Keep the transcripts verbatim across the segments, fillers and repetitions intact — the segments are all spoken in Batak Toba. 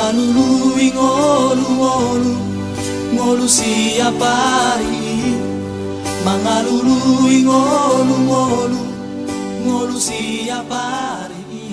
Mangalului ngolu-ngolu, ngolu siap ari i. Mangalului ngolu-ngolu, ngolu siap ari i.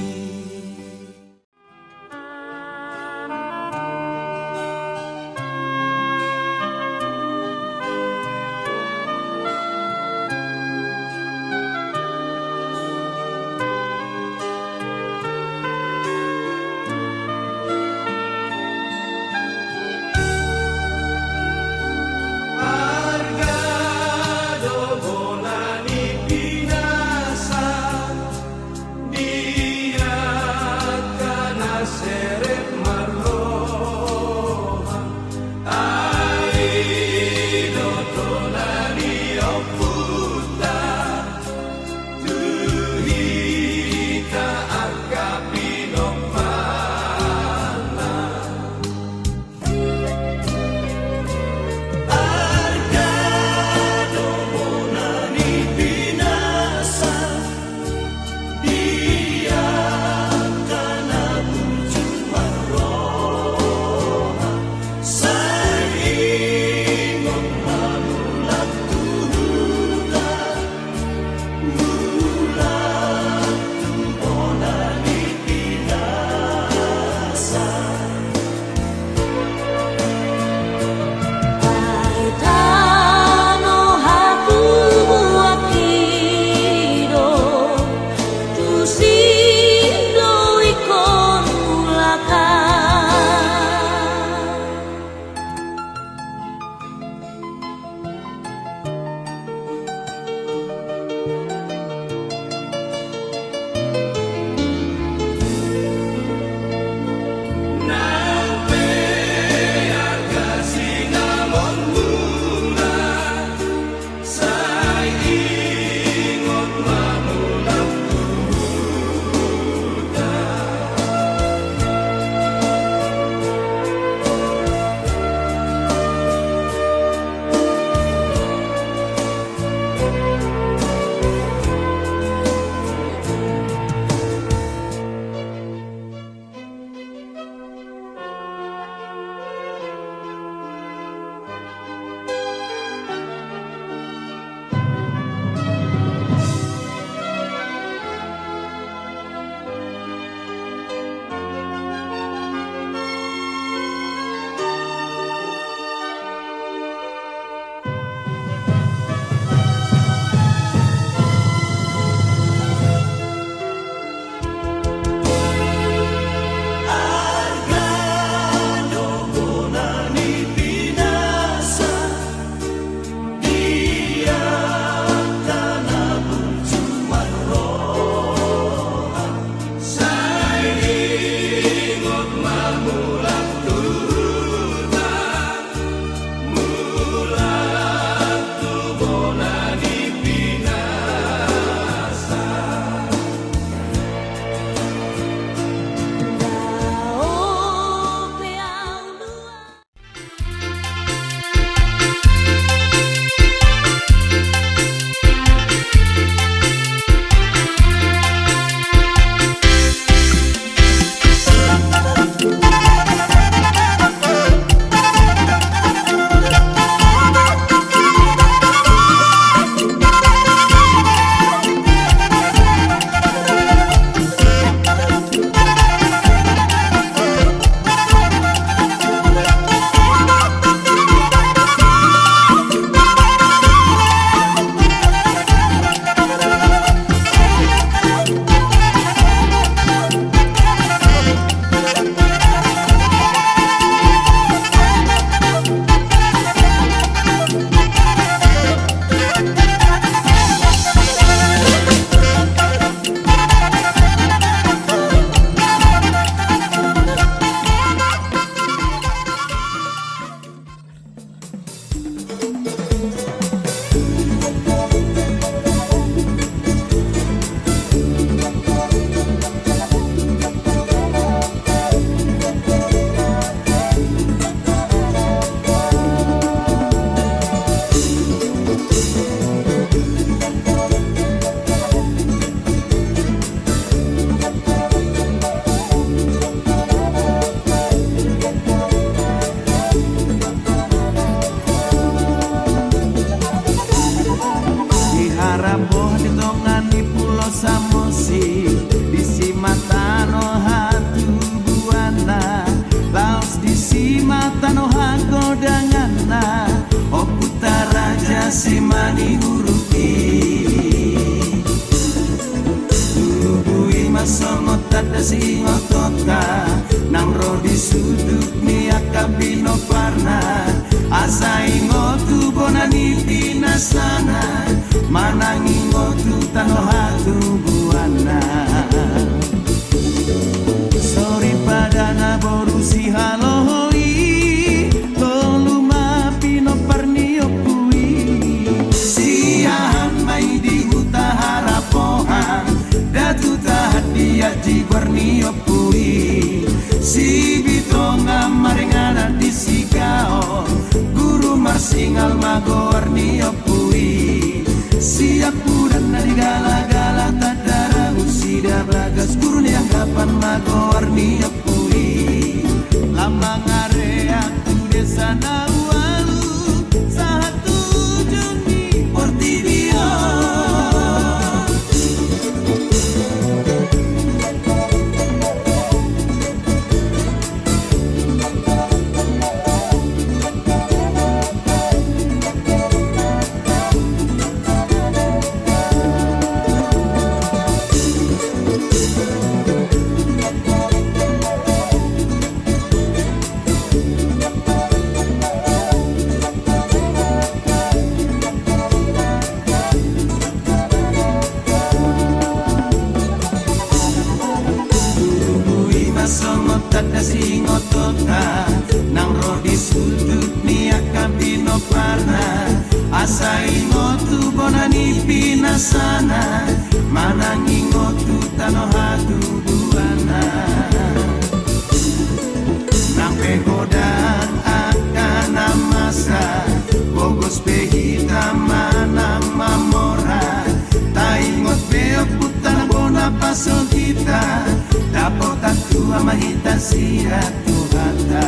Tubu i ma songon tanda siingotonta nang ro di sundut ni angka pinomparna, asa ingot tu bona ni pinasana manang ingot tu tano hatubuanna. Soripada na boru sihaloho i, tolu ma pinompar ni ompu i. Siahaan ma i di huta Harapohan, Datu Tahan di aji goar ni ompu i. Sibitongan ma ringanan di Sigaon, Guru Marsingal ma goar ni ompu i. Siampudan na di Galagala tanda rabu Sidabagas, Guru ni Anggapan ma goar ni ompu i. Lambang Arean tu desa na ualu, sahat tu ujung ni portibi on. Tubu i ma songon tanda siingotonta nang ro di sundut ni angka pinomparna, asa ingot tu bona ni pinasana manang ingot tu tano hatubuanna. Nang pe godang angka na masa, pogos pe hita manang mamora, taingot pe ompunta nang bona pasogita, dapotan tua ma hita sian Tuhanta.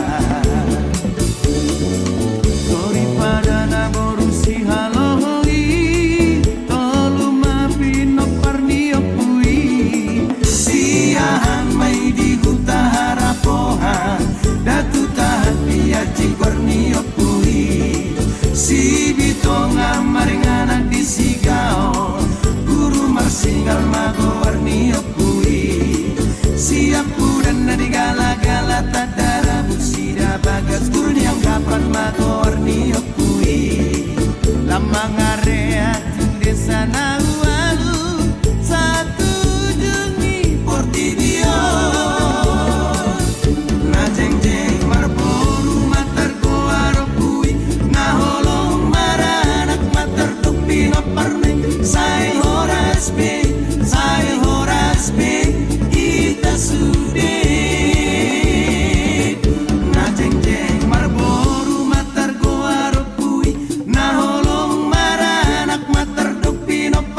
Soripada na boru sihaloho i, tolu ma pinompar ni ompu i. Siahaan ma i di huta Harapohan, Datu Tahan di aji goar ni ompu i. Sibitongan ma ringanan di Sigaon, Guru Marsingal ma goar ni ompu i. Siampudan na di Galagala tanda rabu Sidabagas, Guru ni Anggapan ma goar ni ompu i. Lambang Arean tu desa na ualu, sahat tu ujung ni portibi on. Na jengjeng marboru ma targoar ompu i, na holong maranak ma tardok pinomparna i. Sai horas be, sai horas be hita sude. Na jengjeng marboru ma targoar ompu i, na holong maranak ma tardok pinomparna i.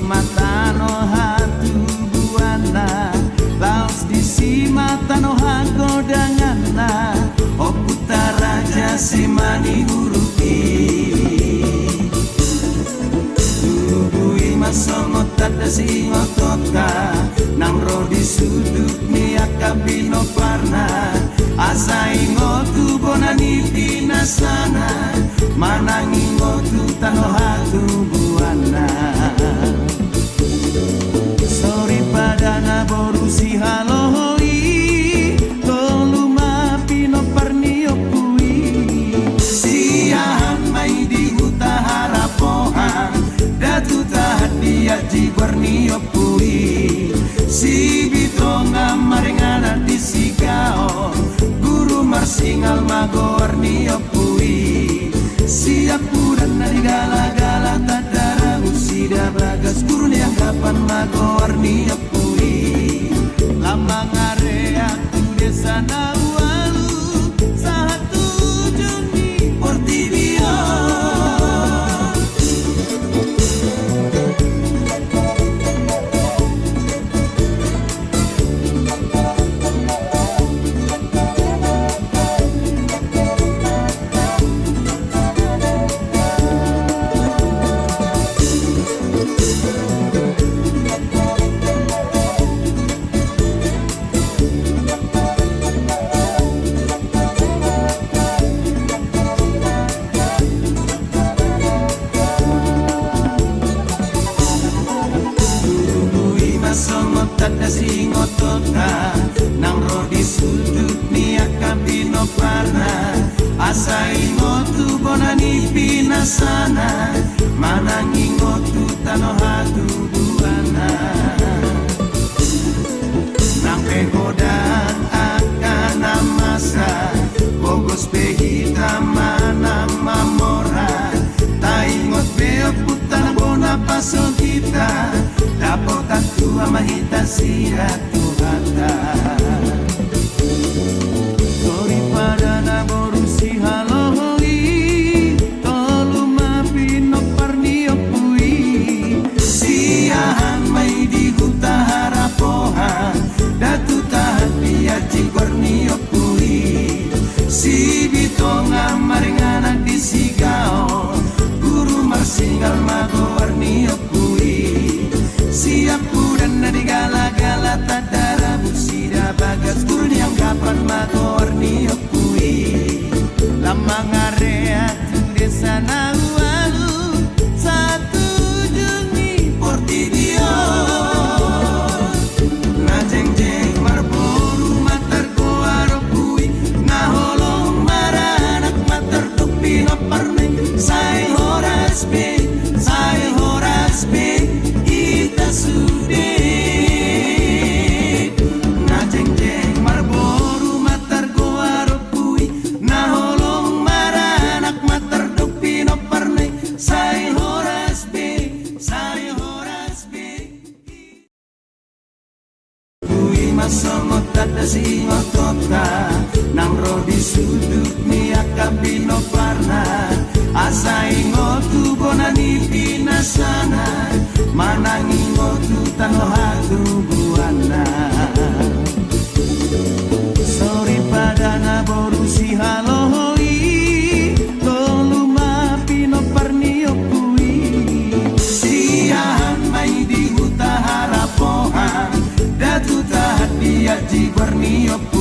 ma tano hatubuanna, laos disi ma tano hagodanganna, Ompunta Raja Simanihuruk i. Tubu i ma songon tanda siingotonta, nang ro di sundut ni angka pinomparna, asa ingot tu bona ni pinasana, manang ingot tu tano hatubuanna. Soripada na boru sihaloho i, tolu ma pinompar ni ompu i. Si Ahan ma i di huta Harapoha, Datu Tahan di aji goar ni ompu i. Si Bitonga ma ringanan di Sigaon, Guru Marsingal ma goar ni ompu i. Si Ampudan na di Galagala tanda rabu sida bagas, Guru ni Anggapan ma goar ni ompu i. Lam mangareak tu desa na ualu, sahat tu ujung ni portibi on. Tubu i ma songon tanda siingotonta, nang ro di sundut ni angka pinomparna, asa ingot tu bona ni pinasana, manang ingot tu tano hatubuanna. Nang pe godang angka na masa, pogos pe hita manang mamora, taingot pe Ompunta na bona pasogita, dapotan tua ma hita sian Tuhanta. Soripada na boru sihaloho i, tolu ma pinompar ni ompu i. Si Ahan ma i di huta Harapoha, Datu Tahan di aji goar ni ompu i. Si Bitonga ma ringanan di Sigaon, Guru Marsingal ma goar ni ompu i. Si Ampudan na di Galagala tanda rabu sida bagas, Guru ni Anggapan ma goar ni ompu i. Lam mangareak tu desa na ualu, sahat tu ujung ni portibi on. Na jengjeng marboru ma targoar ompu i, na holong maranak ma tardok pinomparna i. Sai horas be, sai horas be hita sude. Na jengjeng marboru ma targoar ompu i, na holong maranak ma tardok pinomparna i. Sai horas be, sai horas be. Tubu i ma songon tanda siingotonta, nang ro di sundut ni angka pinomparna, asa ingot tu bona ni pinasana, manang ingot tu tano hatubuanna. Soripada na boru sihaloho i, tolu ma pinompar ni ompu i. Si Ahan ma i di huta Harapoha, Datu Tahan di aji goar ni ompu